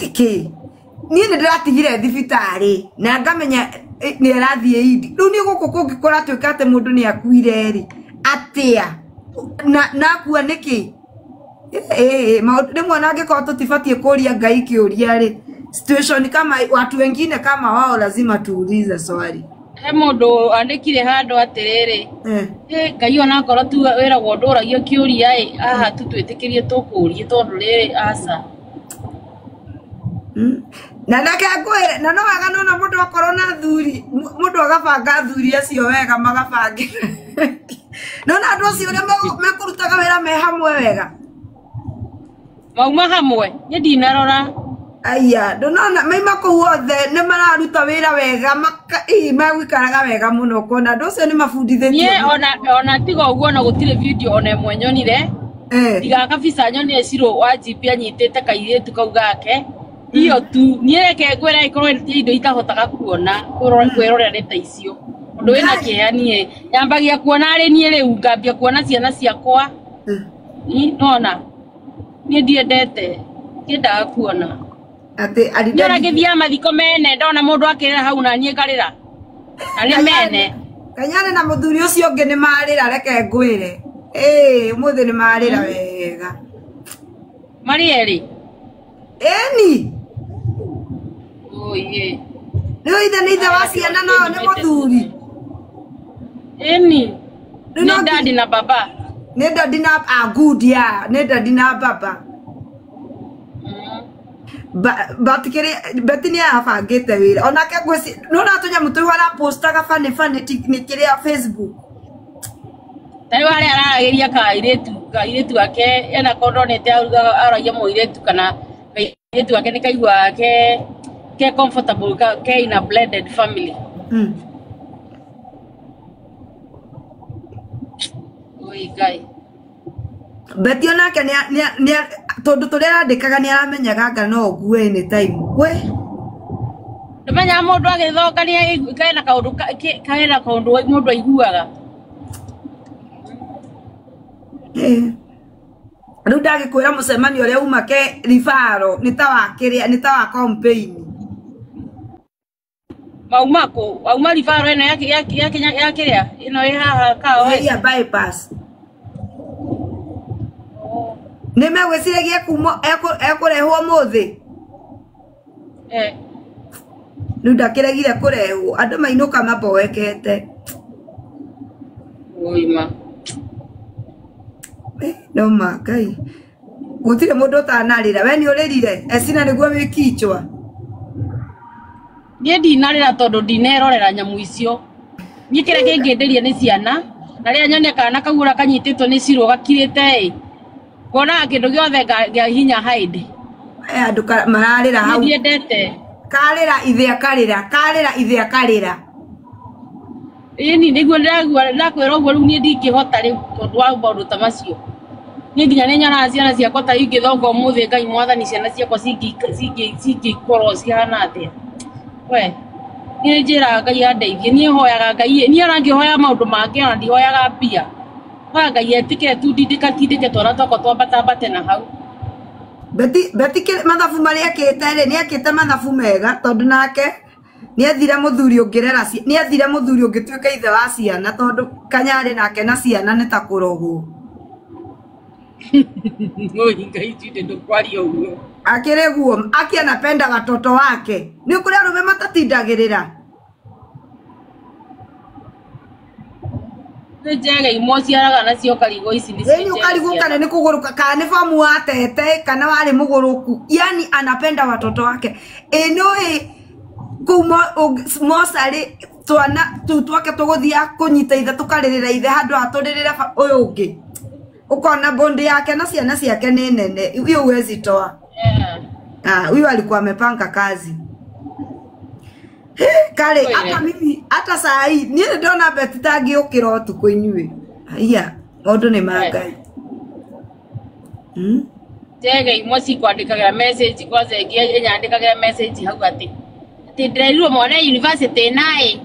Tiki niĩ nĩ ndĩratigire thibitarĩ na ngamenya nĩ arathiĩ indi. Rĩu niĩ gũkũ kũngĩ kũratuĩka atĩ mũndũ nĩ akuire rĩ atĩa na akua nĩkĩ? Rĩmwe ona angĩkorwo tũtibatiĩ kũria Ngai kĩũria rĩ, situation kama watu wengine kama wao lazima tuulize swali. He mũndũ andĩkire handũ atĩrĩrĩ, Ngai onakorwo tu wĩragwo ndũragio kĩũria ĩ, haha tu twĩtĩkĩrie tũkũrie tondũ rĩrĩ aca. Na nake ngwĩre na no wega nona mũndũ akorwo na athuri, mũndũ agabanga athuri acio wega magabangĩra. Nona andũ acio ũrĩa mekũrutaga wĩra me hamwe wega. Mauma hamwe, niĩ ndinarora. Aya, ndũnona maima kũu othe nĩ mararuta wĩra wega, megũikaraga wega mũno ũkona andũ acio nĩ mabundithĩtio. Niĩ ona tiga ũguo ona gũtirĩ video ona ĩmwe nyonire. Tiga kabisa nyonire Shiro wa GP anyitĩte kairĩtu kau gake. Iyo tu, niĩ reke ngwĩre ĩkorwo nĩ indo itahotaga kuona, kwĩrorera nĩ ta icio. Ũndũ wĩna kĩeha niĩ, nyambagia kuona arĩ niĩ rĩu, ngambia kuona ciana ciakwa. Nona, niĩ ndiendete, ndiendaga kuona. Atĩ Niĩ ona ngĩthiaga mathiko mene, ndona mũndũ akĩrĩra hau na niĩ ngarĩra. Na nĩ mene. Kanyarĩ na mũthuri ũcio ũngĩ nĩ marĩra, reke ngwĩre. Ũmũthĩ nĩ marĩra wega. Marĩ erĩ? Ĩni. Oi, Rĩu ithe nĩ ithe wa ciana nao nĩ mũthuri. Ĩni. Nĩ dadi na baba. Nĩ dadi na good ya, nĩ dadi na baba. But kĩrĩa Betty nĩ arabangĩte wĩra. Onake ngwĩci, nĩwona tũnyamũ tũu arapostaga funny funny nĩ kĩrĩa Facebook. Ta rĩu harĩa araragĩria kairĩtu gake ena kondonete aragia mũirĩtu kana kairĩtu gake nĩ kaiguaga ke comfortable ke in a blended family. Oi Ngai. Betty onake nĩ tondũ tũrĩa arandĩkaga nĩ aramenyaga anga no ũgue anytime. We. Ndũmenyaga mũndũ agĩthonga nĩ kena kaũndũ kena kaũndũ mũndũ aiguaga. Rĩu ndagĩkwĩra mũcemanio ũrĩa uma ke ribaro nĩ ta wa kĩrĩa, nĩ ta wa campaign. Mauma kũ? Wauma ribaro ĩno ya kĩrĩa? Ĩno ĩ haha Kahawa West? Ya bypass. Nĩ megwĩciragia kuma ekũrehwo ũmũthĩ? Rĩu ndakĩregire kũrehwo, andũ mainũka maboekete. Ũima. No ma Ngai. Gũtirĩ mũndũ ũtanarĩra. We nĩ ũrĩrire? Esina nĩguo wĩ kichwa. Niĩ ndinarĩra tondũ ndinerorera nyamũ icio. Niĩ kĩrĩa kĩngĩndĩria nĩ ciana, na rĩrĩa nyone kana kau ũrĩa kanyitĩtwo nĩ Shiro gakirĩte ĩ, ngonaga kĩndũ gĩothe gĩa hinya hide. Andũ mararĩra hau. Niĩ ndiendete. Karĩra ithe akarĩra, karĩra ithe akarĩra. Ĩni nĩguo ndĩraigua, ndakwĩra ũguo rĩu niĩ ndingĩhota rĩu tondũ wa maũndũ ta macio. Niĩ nginya nĩ nyonaga ciana ciakwa ta ingĩthonga ũmũthĩ Ngai mwathani ciana ciakwa cingĩkorwo cihana atĩa. We, niĩ njĩraga Ngai andeithie, niĩ hoyaga Ngai, niĩ ona ngĩhoya maũndũ mangĩ ona ndihoyaga mbia. Hoya Ngai etĩkĩre tu ndindĩkatindĩke twana twakwa twambatambate na hau. Betty mathabu marĩa ekĩte rĩ, nĩ ekĩte mathabu mega tondũ nake nĩ ethire mũthuri ũngĩrera nĩ ethire mũthuri ũngĩtuĩka ithe wa ciana tondũ Kanyarĩ nake na ciana nĩ ta kũrogwo. Oi, Ngai tinde ndũkwaria ũguo. Akĩrĩ guo, aki anapenda watoto wake. Nĩ kũrĩ arũme matatindagĩrĩra. Nĩ njega imwe ciaraga nacio ũkarigwo ici nĩ Ĩni cio ũkarigwo njega kana nĩ kũgũrũka, kana nĩ bomu wa tete, kana warĩ mũgũrũku. Yani anapenda watoto wake. Ĩ nĩũĩ kũu mocarĩ twana tũu twake tũgũthiaga kũnyita ithe tũkarĩrĩra ithe handũ ha tũrĩrĩre ũyũ ũngĩ. Ũkona bondi yake na ciana ciake nĩ nene. Hiyo huwezi toa. Huyu alikuwa amepanga kazi. Kale, hata mimi, hata saa hii, niĩ ndona Betty tangĩũkĩra ũtukũ inyuĩ. Haiya, maũndũ nĩ ma Ngai. Njega imwe cikwandĩkagĩra message, kwanza ĩngĩ ĩnyandĩkagĩra message hau atĩ ndĩrerirwo mwana university naĩ.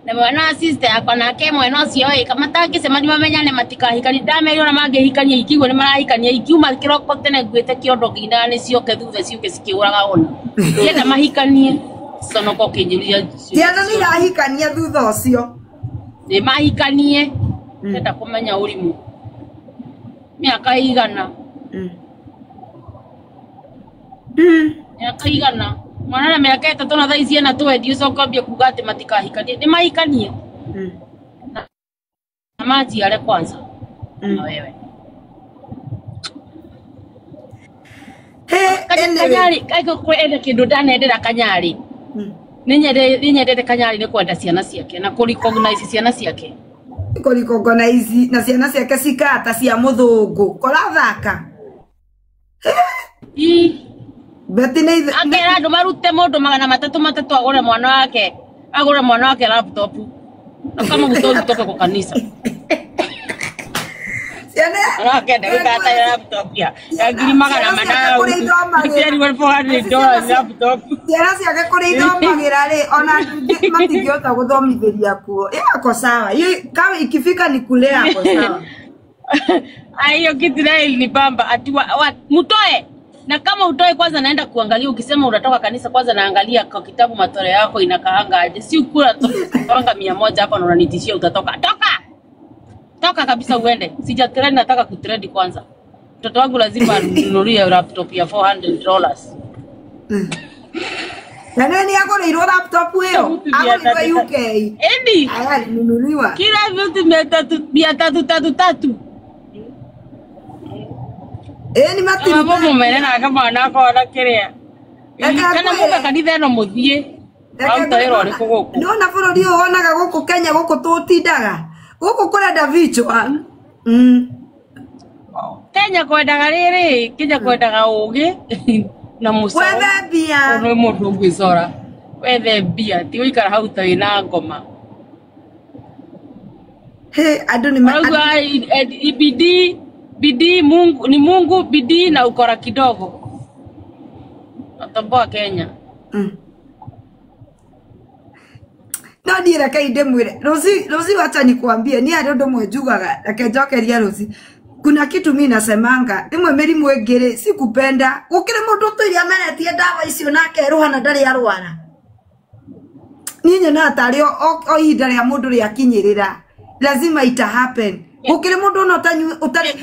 Na mwana wa sister yakwa nake mwena ũcio ĩ matangĩcemania mamenyane matikahikanie. Ndamerire ona mangĩhikania ikigua nĩ marahikania ikiuma kĩroko tene nguĩte kĩondo ngĩinaga nĩ cioke thutha ciũke cikĩũraga ona. Ndienda mahikanie. Conoka ũkĩnjũria Ciana nĩ irahikania thutha ũcio. Nĩ mahikanie. Ndenda kũmenya ũrimũ. Mĩaka igana. Mĩaka igana. Mwana na mĩaka 3 na thaa ici ena 20 ũcoke wambie kuga atĩ matikahikanie. Nĩ mahikanie. Na majiare kwanza. Na wewe. Kanyari, ena kĩndũ ndanendera Kanyari. Nĩ nyendete Kanyari nĩ kwenda ciana ciake na kũ recognize ciana ciake. Kũ recognize na ciana ciake cikata cia mũthũngũ. Korathaka. Beti nĩ Akera andũ marute mũndũ 300 agũre mwana wake. Agũre mwana wake laptop. Na kama mtoto kutoka kwa kanisa. Ciana Arakenda gũkata laptop ya 400. Kũrĩa ithomagĩra. $400 laptop. Ciana ciake kũrĩa ithomagĩra rĩ ona andũ matingĩhota gũthomithĩria kuo. Ĩ ako sawa. Hiyo kama ikifika ni kulea ako sawa. Hiyo kitu nayo ilinibamba ati mtoe. Na kama utoe kwanza naenda kuangalia, ukisema unatoka kanisa kwanza naangalia kwa kitabu matoleo yako inakaanga aje. Si ukula toanga 100 hapa na unanitishia utatoka. Toka! Toka kabisa uende. Sija trend, nataka kutrend kwanza. Mtoto wangu lazima anunulie laptop ya $400. Na nani agũrĩirwo laptop ĩyo? Agũrĩirwo UK. Eni. Aya alinunuliwa. Kila mtu 300 300 3 3. Ĩni matiruta. Abo mumere na kama na kona kiria. Kana muka kanitha ĩno mũthiĩ. Aruta wĩra ũrĩkũ gũkũ? Nĩwona bũrũri ũyũ wonaga gũkũ Kenya gũkũ tũtindaga. Gũkũ kũrenda vichwa. Kenya kwendaga rĩrĩ, Kenya kwendaga ũgĩ na mũcoro. Wethe mbia. Ũndũ mũndũ ũngĩcora. Wethe mbia, ti gũikara hau ta wĩna ngoma. He, andũ nĩ Marauga bidii, bidii Mungu ni Mungu, bidii na ukora kidogo. Natomboa Kenya. No niĩ reke ndĩmwĩre Rosi, Rosi, wacha nikuambie ni harĩ ũndũ ũmwe njugaga, reke njokerie Rosi. Kuna kitu mi nasemanga rĩmwe mĩrimũ ĩngĩ rĩ si kupenda. Gũkĩrĩ mũndũ ũtũire ameretie ndawa icio na akerũha na ndarĩ arwara. Niĩ nyonaga tarĩ o ihinda rĩa mũndũ rĩakinyĩrĩra lazima ita happen. Gũkĩrĩ mũndũ ona ũtarĩ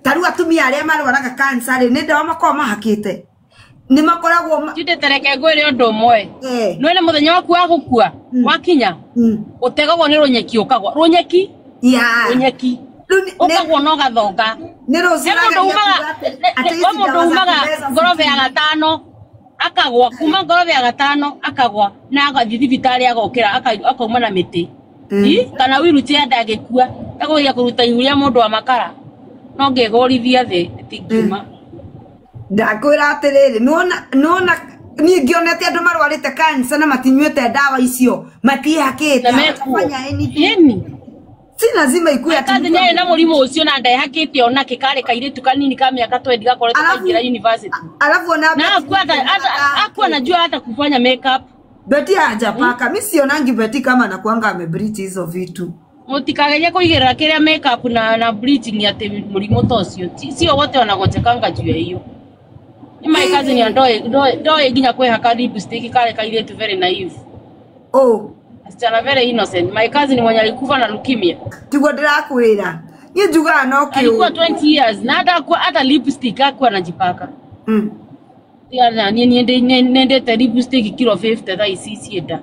ta rĩu atumia arĩa marwaraga cancer rĩ nĩ ndawa makoragwo mahakĩte nĩ makoragwo Jude tereke ngwĩre ũndũ ũmwe. Nĩwene mũthenya waku wa gũkua wakinya ũtegagwo nĩ rũnyeki ũkagwa rũnyeki rũnyeki ũkagwo na ũgathonga. Nĩ Rosi He mũndũ umaga he mũndũ umaga ngorobe ya gatano akagwa kuma ngorobe ya gatano akagwa na agathiĩ thibitarĩ agokĩra akauma na mĩtĩ. Kana wheelchair ndangĩkua agũgeria kũruta ihu rĩa mũndũ wa makara no ngĩgũrithia thĩ rĩtingiuma. Ndakwĩra atĩrĩrĩ, nĩwona niĩ ngĩonete andũ marwarĩte cancer na matinyuĩte ndawa icio matiĩhakĩte hawatafanya anything. Si lazima ikue ati Kazi nĩ na mũrimũ ũcio na ndehakĩte ona kĩ karĩ kairĩtu kanini ka mĩaka 20 gakoretwo kaingĩra university. Alafu ona Na hakuwa anajua hata kufanya makeup. Betty hajapaka. Mimi sionangi Betty kama anakuanga amebleach hizo vitu. Mũtikagerie kũigĩrĩra kĩrĩa makeup na bleaching atĩ mũrimũ ta ũcio. Sio wote wanagonjekanga juu ya hiyo. Ni my cousin ya ndoe nginya kwĩhaka lipstick kale kairĩtu very naive. Oh. Msichana very innocent. My cousin mwenye alikufa na leukemia. Tiguo ndĩrakwĩra. Niĩ njugaga no kĩũndũ. Alikuwa 20 years na hata lipstick hakuwa anajipaka. Ya niĩ nendete lipstick kilo 50 thaa ici cienda.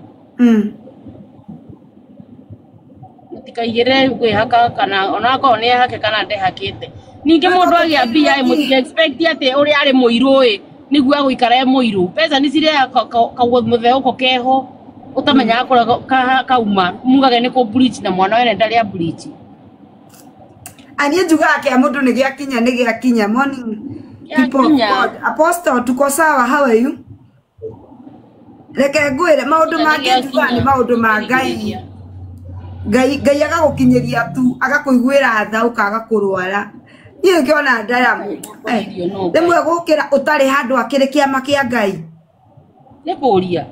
Mũtikaigĩrĩre kwĩhaka kana onakorwo nĩ ehake kana ndehakĩte. Ningĩ mũndũ agĩa mbia mũtige expect atĩ ũrĩa arĩ mũirũ ĩ nĩguo agũikara e mũirũ. Mbeca nĩ cirehaga kamũtheũko keho ũtamenyaga kũrĩa kauma mugage nĩ kũ bleach na mwana wene ndarĩ a bleach. Niĩ njugaga kĩa mũndũ nĩ gĩakinya nĩ gĩakinya. Morning people of God. Apostle tuko sawa, how are you? Reke ngwĩre maũndũ mangĩ njugaga nĩ maũndũ ma Ngai. Ngai Ngai agagũkinyĩria tu agakũiguĩra tha ũkaga kũrwara. Niĩ ngĩona ndaramu rĩmwe gũkĩra ũtarĩ handũ akĩrĩ kĩama kĩa Ngai. Nĩ kũria.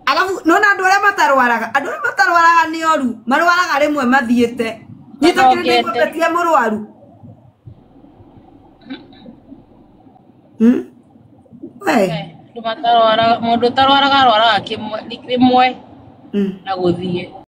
Alafu nona andũ arĩa matarwaraga, andũ arĩa matarwaraga nĩ oru, marwaraga rĩmwe mathiĩte. Nyita kĩrĩ Mathokete. ndaigua mũrwaru. Hmm? We. Andũ matarwaraga, mũndũ ũtarwaraga arwaraga kĩmwe rĩmwe Mm. na gũthiĩ.